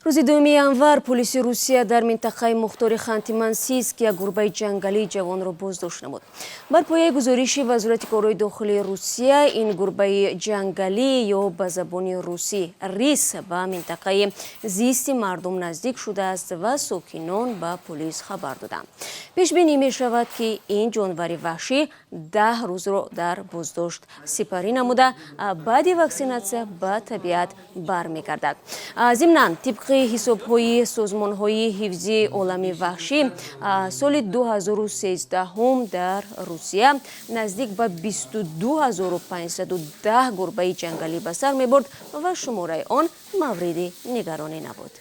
Рӯзи 2 январ полиси Русия дар минтақаи мухтори Ханти-Мансийск як гурбаи ҷангалии ҷавонро боздошт намуд. Бар пояи гузориши Вазорати корҳои дохилии Русия, ин гурбаи ҷангалӣ ё ба забони русӣ рысь ба минтақаи зисти мардум наздик шудааст ва сокинон ба полис хабар доданд. Пешбинӣ мешавад, ки ин ҷонвари ваҳшӣ 10 рӯзро дар боздошт сипарӣ намуда, баъди ваксинатсия ба табиат бармегардад. Зимнан, тибқи ҳисобҳои созмонҳои ҳифзи олами ваҳшӣ, соли 2013 дар Русия наздик ба 22 510 гурбаи ҷангалӣ ба сар мебурд ва шумораи он мавриди нигаронӣ набуд.